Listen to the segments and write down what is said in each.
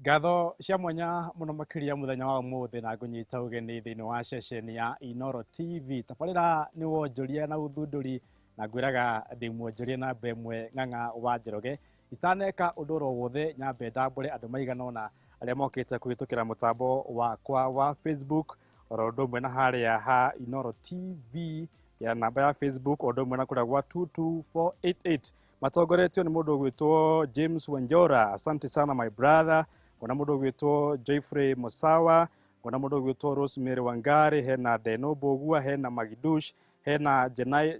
Ngatho cia mwanya mũno makĩria mũthenya wa ũmũthĩ na ngũnyita ũgeni thĩinĩ wa ceceni ya Inooro TV. Tabarĩra nĩ wonjoria na ũthundũri na ngwĩraga ndĩ mwonjoria namba ĩmwe Ng'ang'a wa Njoroge. Itaneka ũndũ oro wothe nyambe ndambũre andũ maigana ũna arĩa mokĩte kũhĩtũkĩra mũtambo wakwa wa Facebook oro ũndũ ũmwe na harĩa ha Inooro TV ya namba ya Facebook o ũndũ ũmwe na kũrĩa gwa 22488 matongoretio nĩ mũndũ ũgwĩtwo James Wanjora, asante sana my brother. Ngona mũndũ ũgwĩtwo Joyfrey Musawa, ngona mũndũ ũgwĩtwo Rosemary Wangari, hena Deno Mbũgua, hena Magidush, hena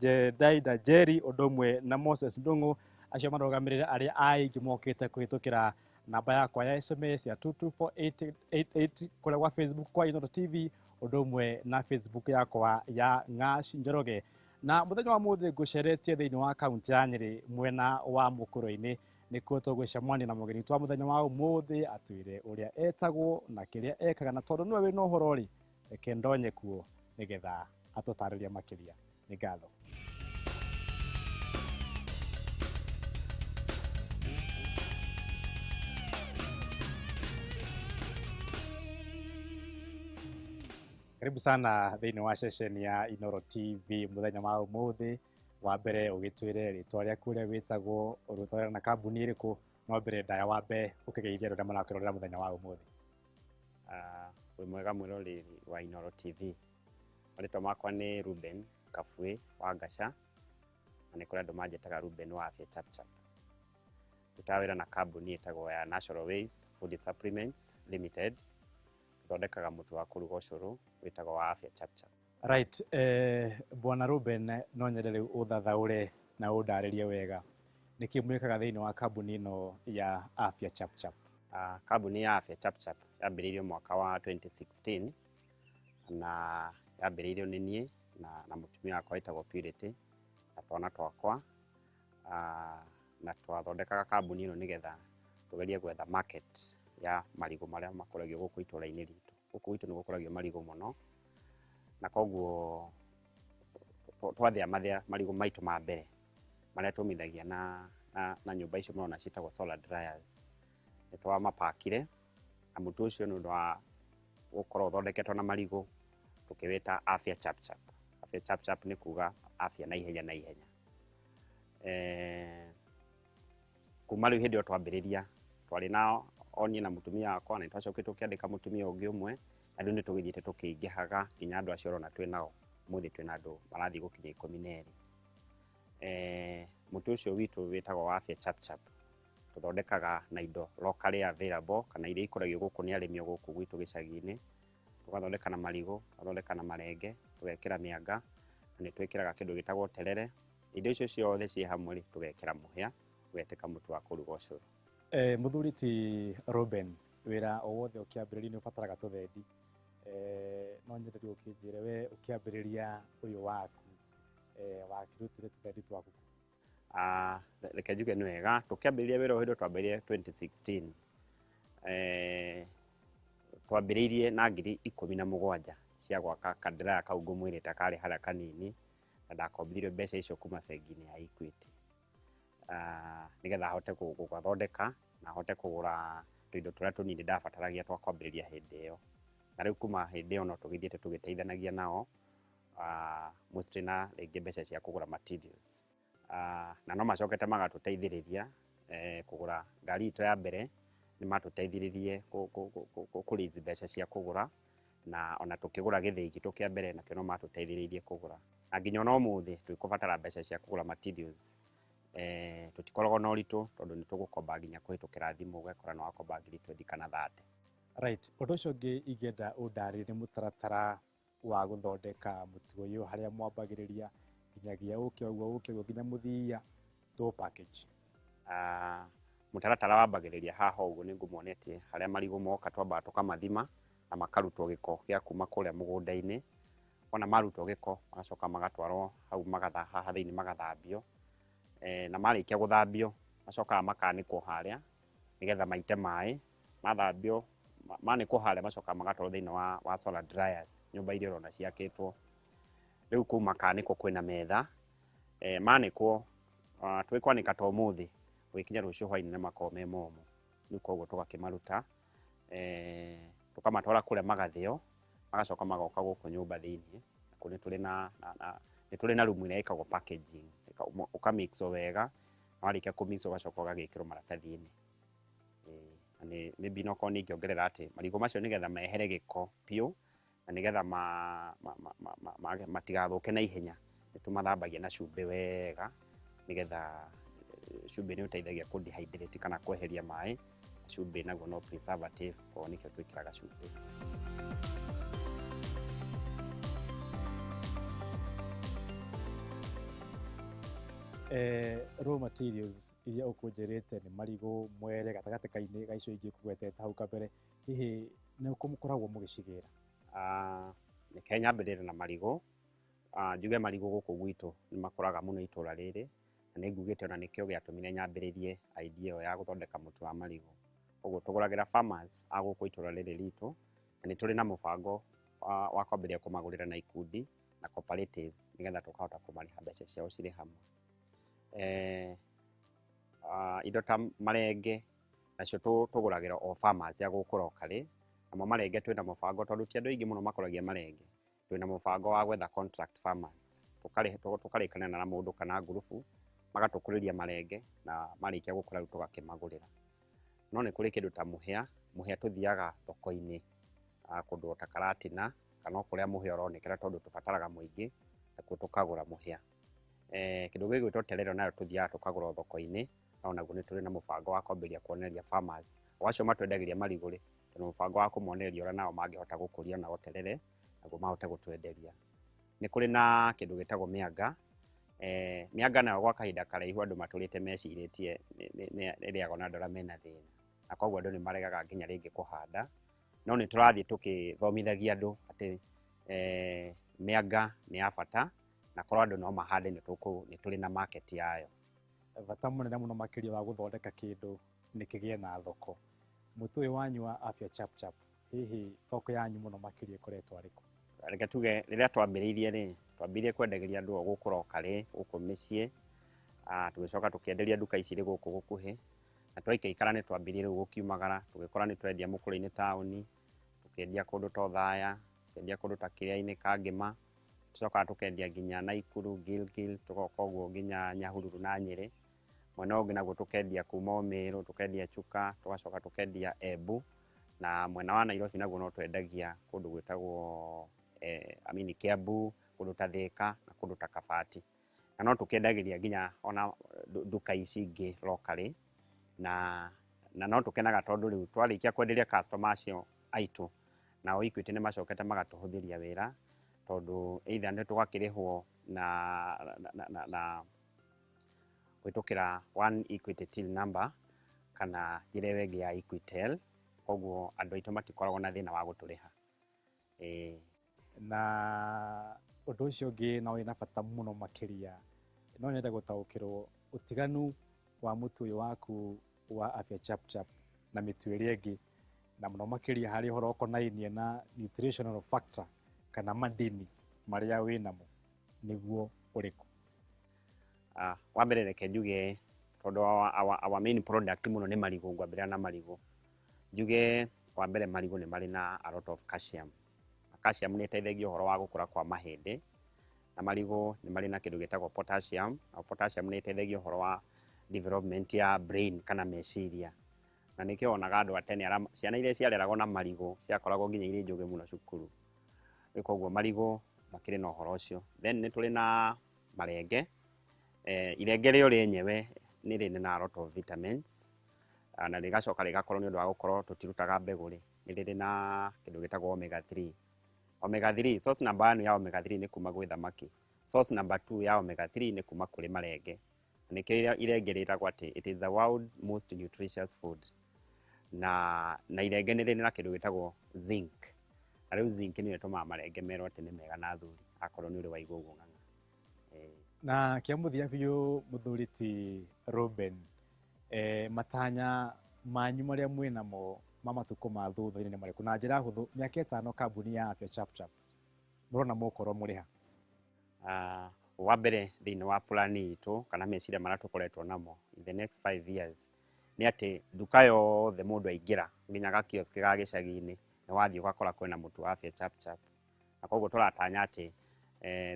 Jedai Dajeri ũndũ ũmwe na Moses Ndung'u, acio marũgamĩrĩre arĩa aingĩ mokĩte kũhĩtũkĩra namba yakwa ya SMS ya 22488 kũrĩa gwa Facebook kwa Inooro TV ũndũ ũmwe na Facebook yakwa ya Ng'ash Njoroge. Na mũthenya wa mũthĩ ngũceretie thĩinĩ wa kaunti ya Nyĩrĩ mwena wa Mũkũrwe-inĩ nĩkuo tũgũcemania na mũgeni witũ wa mũthenya wa ũmũthĩ atwĩre ũrĩa etagwo na kĩrĩa ekaga, na tondũ nĩwe wĩna ũhoro rĩ, reke ndonye kuo nĩgetha atũtarĩrie makĩria. Nĩ ngatho. Karibu sana thĩinĩ wa ceceni ya Inooro TV mũthenya wa ũmũthĩ. Wa mbere ũgĩtwĩre rĩtwa rĩaku ũrĩa wĩtagwo, ũrutaga na kambuni ĩrĩkũ, no mbere ndaya wambe ũkĩgeithia andũ arĩa marakĩrorera mũthenya wa ũmũthĩ. Wĩ mwega mwĩroreri wa Inooro TV. Marĩtwa makwa nĩ Ruben Kabui wa Ngaca, na nĩ kũrĩ andũ manjĩtaga Ruben wa Afya Chap Chap. Ndutaga wĩra na kambuni ĩtagwo ya Natural Ways Food Supplements Limited. Tũthondekaga mũtu wa kũruga ũcũrũ wĩtagwo wa Afya Chap Chap. Right, Bwana Ruben, no nyende rĩu ũthathaũre na ũndarĩrie wega nĩkĩ mwĩkaga thĩinĩ wa kambuni ĩno ya Afya Chap Chap. Kambuni ya Afya Chap Chap yambĩrĩirio mwaka wa 2016 na yambĩrĩirio nĩ niĩ na mũtumia wakwa wĩtagwo Purity na twana twakwa, na twathondekaga kambuni ĩno nĩgetha tũgerie gwetha market ya marigũ marĩa makũragio gũkũ itũra-inĩ ritũ. Gũkũ gwitũ nĩ gũkũragio marigũ mũno, na koguo twathĩa mathĩa marigũ maitũ ma mbere marĩa tũmithagia na nyũmba icio mũrona ciĩtagwo solar dryers, nĩ twamapakire na mũtu ũcio nĩ ũndũ wa gũkorwo ũthondeketwo na marigũ tũkĩwĩta Afya Chap Chap. Afya Chap Chap nĩ kuga afya na ihenya na ihenya. Kuma rĩu hĩndĩ ĩyo twambĩrĩria twarĩ na o niĩ na mũtumia wakwa, na nĩtwacokire tũkĩandĩka mũtumia ũngĩ ũmwe, na rĩu nĩtũgĩthiĩte tũkĩingĩhaga nginya andũ acio ũrona twĩ nao ũmũthĩ twĩna andũ marathiĩ gũkinya 12. Mũtu ũcio witũ wĩtagwo wa Afya Chap Chap tũthondekaga na indo locally available kana iria ikũragio gũkũ nĩ arĩmi o gũkũ gwitũ gĩcagi-inĩ. Tũgathondeka na marigũ, tũgathondeka na marenge, tũgekĩra mĩanga, na nĩ twĩkĩraga kĩndũ gĩtagwo terere. Indo icio ciothe ciĩ hamwe rĩ, tũgekĩra mũhĩa, ũgetĩka mũtu wa kũruga ũcũrũ. Mũthuri ti Ruben, wĩra o wothe ũkĩambĩrĩria nĩ ũbataraga tũthendi. No nyende rĩu ũkĩnjĩre we ũkĩambĩrĩria ũyũ waku, wakĩrutire tũthendi twaku kũ? Reke njuge nĩ wega, tũkĩambĩrĩria wĩra ũyũ hĩndĩ twambĩrĩirie 2016, twambĩrĩirie na 17,000 cia gwaka kadryer kau ngũmwĩrĩte karĩ harĩa kanini, na ndakombithirio mbeca icio kuma bengi-inĩ ya Equity, nĩgetha hote gũgathondeka na hote kũgũra tũindo tũrĩa tũnini ndabataragia twa kwambĩrĩria hĩndĩ ĩyo. Na rĩu kuma hĩndĩ ĩyo no tũgĩthiĩte tũgĩteithanagia nao, mostly na rĩngĩ mbeca cia kũgũra materials. Na no macokete magatũteithĩrĩria kũgũra ngari itũ ya mbere, nĩ matũteithĩrĩrie kũ raise mbeca cia kũgũra, na ona tũkĩgũra gĩthĩi gitũ kĩa mbere nakĩo no matũteithĩrĩirie kũgũra. Na nginya ona ũmũthĩ tũikũbatara mbeca cia kũgũra materials, tũtikoragwo na ũritũ tondũ nĩ tũgũkomba nginya kũhĩtũkĩra thimũ, ũgekora nĩ wakomba ngiri 20 kana 30. Right, ũndũ ũcio ũngĩ ingĩenda ũndarĩrie nĩ mũtaratara wa gũthondeka mũtu ũyũ harĩa mwambagĩrĩria nginyagia ũke ũguo ũke ũguo nginya mũthia tũ package. Mũtaratara wambagĩrĩria haha ũguo nĩ ngũmuonetie harĩa marigũ moka twambaga tũkamathima na makarutwo gĩko gĩa kuma kũrĩa mũgũnda-inĩ. Wona marutwo gĩko magacoka magatwarwo hau haha thĩinĩ magathambio, na marĩkia gũthambio macokaga makanĩkwo harĩa nĩgetha maite maĩ. Mathambio manĩkwo harĩa macokaga magatwarwo thĩinĩ wa solar dryers, nyũmba iria ũrona ciakĩtwo. Rĩu kũu makanĩkwo kwĩna metha, manĩkwo, twĩkwanĩka ta ũmũthĩ gũgĩkinya rũciũ hwaĩ-inĩ nĩ makoragwo me momũ. Rĩu koguo tũgakĩmaruta Tũkamatwara kũrĩa magathĩo, magacoka magoka gũkũ nyũmba thĩiniĩ. Nakuo nĩ tũrĩ na rumu ĩrĩa ĩkagwo packaging, ũkamixwo wega, na warĩkia kũmix ũgacoka ũgagĩkĩrwo maratathi-inĩ. Na nĩ maybe no korwo ningĩongerera atĩ marigũ macio nĩgetha mehere gĩko biũ na nĩgetha matigathũke na ihenya, nĩ tũmathambagia na cumbĩ wega, nĩgetha cumbĩ nĩ ũteithagia kũ dehydrate kana kweheria maĩ. Cumbĩ naguo no preservative, koguo nĩkĩo twĩkĩraga cumbĩ. Raw materials iria ũkũnjĩrĩte nĩ marigũ, mwere, gatagatĩ-inĩ ga icio ingĩ ũkũgwetete hau kabere, hihi nĩ kũ mũkoragwo mũgĩcigĩra? Reke nyambĩrĩre na marigũ. Njuge marigũ gũkũ gwitũ nĩ makũraga mũno itũra rĩrĩ, na nĩ ngugĩte ona nĩkĩo gĩatũmire nyambĩrĩrie idea ĩyo ya gũthondeka mũtu wa marigũ. Koguo tũgũragĩra farmers a gũkũ itũra rĩrĩ ritũ, na nĩ tũrĩ na mũbango wa kwambĩrĩria kũmagũrĩra na ikundi na cooperatives, nĩgetha tũkahota kũmarĩha mbeca ciao cirĩ hamwe. Indo ta marenge nacio tũgũragĩra o farmers a gũkũ locally. Namo marenge twĩna mũbango, tondũ ti andũ aingĩ mũno makũragia marenge, twĩna mũbango wa gwetha contract farmers, tũkarĩkanĩra na mũndũ kana ngurubu magatũkũrĩria marenge, na marĩkia gũkũra rĩu tũgakĩmagũrĩra. No nĩ kũrĩ kĩndũ ta mũhĩa. Mũhĩa tũthiaga thoko-inĩ, kũndũ ta Karatina kana o kũrĩa mũhĩa ũronekera, tondũ tũbataraga mũingĩ, nakuo tũkagũra mũhĩa. Kĩndũ gĩgwĩtwo terere nayo tũthiaga tũkagũra thoko-inĩ, no naguo nĩ tũrĩ na mũbango wa kwambĩrĩria kuonereria farmers o acio matwendagĩria marigũ rĩ, twĩna mũbango wa kũmonereria ũrĩa nao mangĩhota gũkũria nao terere naguo mahote gũtwenderia. Nĩ kũrĩ na kĩndũ gĩtagwo mĩanga. Mĩanga nayo gwa kahinda karaihu andũ matũrĩte mecirĩtie ĩrĩagwo na andũ arĩa mena thĩna, na koguo andũ nĩ maregaga nginya rĩngĩ kũhanda. No nĩ tũrathiĩ tũkĩthomithagia andũ atĩ mĩanga nĩ ya bata, na korwo andũ no mahande nĩ tũrĩ na market yayo. Bata mũnene mũno makĩria wa gũthondeka kĩndũ nĩ kĩgĩe na thoko. Mũtu ũyũ wanyu wa Afya Chap Chap, hihi thoko yanyu mũno makĩria ĩkoretwo arĩ kũ? Reke tuge rĩrĩa twambĩrĩirie rĩ, twambĩrĩirie kwendagĩria andũ o gũkũ locally, gũkũ mĩciĩ, tũgĩcoka tũkĩenderia nduka ici irĩ gũkũ gũkuhĩ, na twaikaikara nĩ twambĩrĩirie rĩu gũkiumagara, tũgĩkora nĩ twendia Mũkũrwe-inĩ taũni, tũkĩendia kũndũ ta Othaya, tũkĩendia kũndũ ta Kĩrĩa-inĩ Kangĩma, tũcokaga tũkendia nginya Naikuru, Gilgil, tũgoka ũguo nginya Nyahururu na Nyĩrĩ. Mwena ũngĩ naguo tũkendia kuma o Mĩrũ, tũkendia Chuka, tũgacoka tũkendia Embu, na mwena wa Nairobi naguo no twendagia kũndũ gwĩtagwo I mean Kiambu, kũndũ ta Thika na kũndũ ta Kabati. Na no tũkĩendagĩria nginya ona nduka ici ingĩ locally, na no tũkenaga tondũ rĩu twarĩkia kwenderia customer acio aitũ, nao Equity nĩ macokete magatũhũthĩria wĩra, tondũ either nĩ tũgakĩrĩhwo na kũhĩtũkĩra one Equity till number kana njĩra ĩyo ĩngĩ ya Equitel, koguo andũ aitũ matikoragwo na thĩna wa gũtũrĩha. Na ũndũ ũcio ũngĩ na wĩna bata mũno makĩria, no nyende gũtaũkĩrwo ũtiganu wa mũtu ũyũ waku wa Afya Chap Chap na mĩtu ĩrĩa ĩngĩ, na mũno makĩria harĩ ũhoro ũkonainie na nutritional factor kana madini marĩa wĩnamo nĩguo ũrĩkũ? Wa mbere reke njuge tondũ our main product mũno nĩ marigũ, ngwambĩrĩria na marigũ. Njuge wa mbere marigũ nĩ marĩ na a lot of calcium. Na calcium nĩ ĩteithagia ũhoro wa gũkũra kwa mahĩndĩ, na marigũ nĩ marĩ na kĩndũ gĩtagwo potassium, na potassium nĩ ĩteithagia ũhoro wa development ya brain kana meciria. Na nĩkĩo wonaga andũ a tene arĩa ciana iria ciareragwo na marigũ ciakoragwo nginya irĩ njũgĩ mũno cukuru. Rĩu koguo marigũ makĩrĩ na ũhoro ũcio. Then nĩ tũrĩ na marenge. Irenge rĩo rĩenyewe nĩ rĩrĩ na a lot of vitamins, na rĩgacoka rĩgakorwo nĩ ũndũ wa gũkorwo tũtirutaga mbegũ rĩ, nĩ rĩrĩ na kĩndũ gĩtagwo omega 3. Omega 3, source number 1 ya omega 3 nĩ kuma gwĩ thamaki. Source number 2 ya omega 3 nĩ kuma kũrĩ marenge. Nĩkĩo irenge rĩtagwo atĩ it is the world's most nutritious food. Na irenge nĩ rĩrĩ na kĩndũ gĩtagwo zinc. Na rĩu zinc nĩyo ĩtũmaga marenge merwo atĩ nĩ mega na athuri, akorwo nĩ ũrĩ waigua ũguo ng'ang'a. Na kĩa mũthia biũ mũthuri ti Reuben, matanya manyu marĩa mwĩnamo ma matukũ ma thutha-inĩ nĩ marĩkũ? Na njĩra hũthũ, mĩaka 5 kambuni ya Afya Chap Chap mũrona mũgũkorwo mũrĩ ha? Wa mbere thĩinĩ wa plan itũ kana meciria marĩa tũkoretwo namo in the next 5 years Nĩ atĩ nduka yothe mũndũ aingĩra nginya ga kiosk ga gĩcagi-inĩ nĩ wathiĩ ũgakora kwĩna mũtu wa Afya Chapchap. Na koguo tũratanya atĩ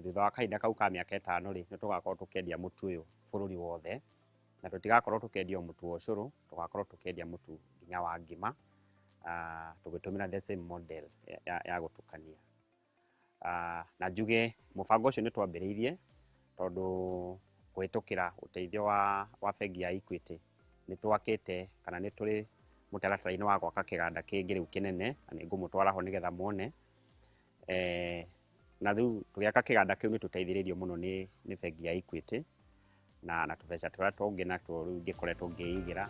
thutha wa kahinda kau ka mĩaka 5 rĩ, nĩ tũgakorwo tũkĩendia mũtu ũyũ bũrũri wothe, na tũtigakorwo tũkĩendia o mũtu wa ũcũrũ, tũgakorwo tũkĩendia mũtu nginya wa ngima, tũgĩtũmĩra the same model ya gũtukania. Na njuge mũbango ũcio nĩ twambĩrĩirie tondũ kũhĩtũkĩra ũteithio wa bengi ya Equity nĩ twakĩte kana nĩ tũrĩ mũtaratara-inĩ wa gwaka kĩganda kĩngĩ rĩu kĩnene, na nĩ ngũmũtwara ho nĩgetha muone. Na rĩu tũgĩaka kĩganda kĩu nĩ tũteithĩrĩirio mũno nĩ bengi ya Equity na tũbeca tũrĩa tũngĩ natuo rĩu ngĩkoretwo ngĩigĩra.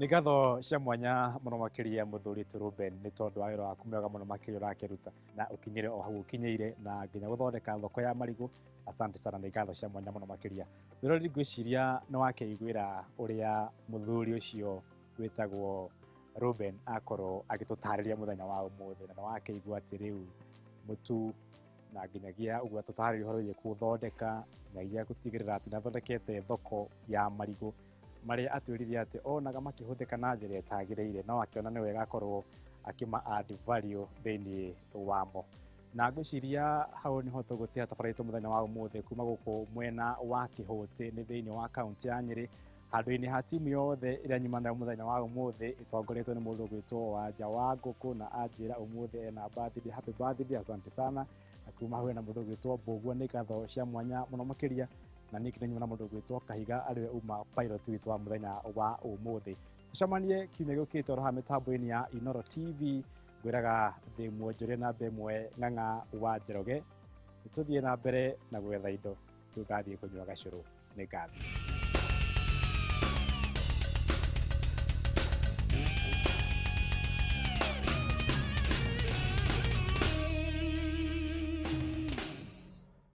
Nĩ ngatho cia mwanya mũno makĩria mũthuri Ruben nĩ tondũ wa wĩra waku mwega mũno makĩria ũrakĩruta na ũkinyĩre o hau ũkinyĩire na nginya gũthondeka thoko ya marigũ. Asante sana, nĩ ngatho cia mwanya mũno makĩria. Mwĩroreri, ngwĩciria nĩ wakĩiguĩra ũrĩa mũthuri ũcio wĩtagwo Ruben akorwo agĩtũtarĩria mũthenya wa ũmũthĩ, na nĩ wakĩigua atĩ rĩu mũtu na nginyagia ũguo atũtarĩria ũhoro wĩgiĩ kũũthondeka, nginyagia gũtigĩrĩra atĩ nĩ athondekete thoko ya marigũ marĩa atwĩrire atĩ onaga makĩhũthĩka na njĩra ĩtagĩrĩire, no akĩona nĩ wega akorwo akĩma add value thĩinĩ wamo. Na ngwĩciria hau nĩho tũgũtiga tabarĩra itũ mũthenya wa ũmũthĩ kuma gũkũ mwena wa Kĩhũtĩ nĩ thĩinĩ wa kaunti ya Nyĩrĩ, handũ-inĩ ha timu yothe ĩrĩa nyuma nayo mũthenya wa ũmũthĩ ĩtongoretio nĩ mũndũ ũgwĩtwo Wanja wa Ngũkũ, na anjĩra ũmũthĩ ena birthday, happy birthday, asante sana. Na kuma hau hena mũndũ ũgwĩtwo Mbũgua, nĩ ngatho cia mwanya mũno makĩria. Na niĩ nĩ nyuma na mũndũ ũgwĩtwo Kahiga arĩwe uma pilot witũ wa mũthenya wa ũmũthĩ. Tũcemanie kiumia gĩũkĩte oro haha mĩtambo-inĩ ya Inooro TV. Ngwĩraga ndĩ mwonjoria namba ĩmwe Ng'ang'a wa Njoroge. Nĩtũthiĩ na mbere na gwetha indo, rĩu ngathiĩ kũnyua gacũrũ. Nĩ ngatho.